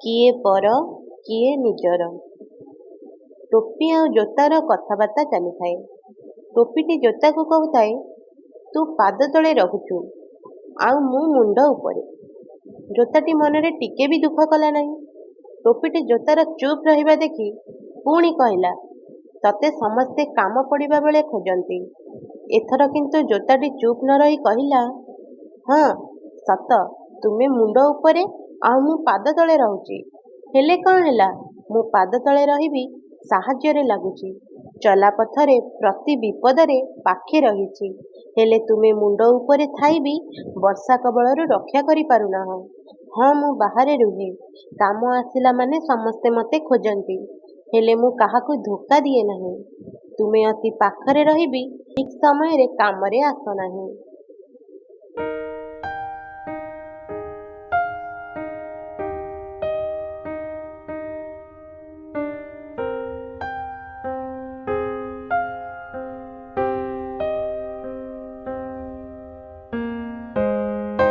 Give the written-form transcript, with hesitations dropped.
କିଏ ପର କିଏ ନିଜର। ଟୋପି ଆଉ ଜୋତାର କଥାବାର୍ତ୍ତା ଚାଲିଥାଏ। ଟୋପିଟି ଜୋତାକୁ କହୁଥାଏ, ତୁ ପାଦ ତଳେ ରହୁଛୁ ଆଉ ମୁଁ ମୁଣ୍ଡ ଉପରେ। ଜୋତାଟି ମନରେ ଟିକେ ବି ଦୁଃଖ କଲା ନାହିଁ। ଟୋପିଟି ଜୋତାର ଚୁପ୍ ରହିବା ଦେଖି ପୁଣି କହିଲା, ତତେ ସମସ୍ତେ କାମ ପଡ଼ିବା ବେଳେ ଖୋଜନ୍ତି। ଏଥର କିନ୍ତୁ ଜୋତାଟି ଚୁପ୍ ନ ରହି କହିଲା, ହଁ ସତ, ତୁମେ ମୁଣ୍ଡ ଉପରେ ଆଉ ମୁଁ ପାଦ ତଳେ ରହୁଛି। ହେଲେ କ'ଣ ହେଲା, ମୁଁ ପାଦ ତଳେ ରହି ବି ସାହାଯ୍ୟରେ ଲାଗୁଛି। ଚଲାପଥରେ ପ୍ରତି ବିପଦରେ ପାଖେ ରହିଛି। ହେଲେ ତୁମେ ମୁଣ୍ଡ ଉପରେ ଥାଇ ବି ବର୍ଷା କବଳରୁ ରକ୍ଷା କରିପାରୁନାହଁ। ହଁ, ମୁଁ ବାହାରେ ରୁହେ। କାମ ଆସିଲା ମାନେ ସମସ୍ତେ ମୋତେ ଖୋଜନ୍ତି। ହେଲେ ମୁଁ କାହାକୁ ଧୋକା ଦିଏ ନାହିଁ। ତୁମେ ଅତି ପାଖରେ ରହି ବି ଠିକ୍ ସମୟରେ କାମରେ ଆସ ନାହିଁ।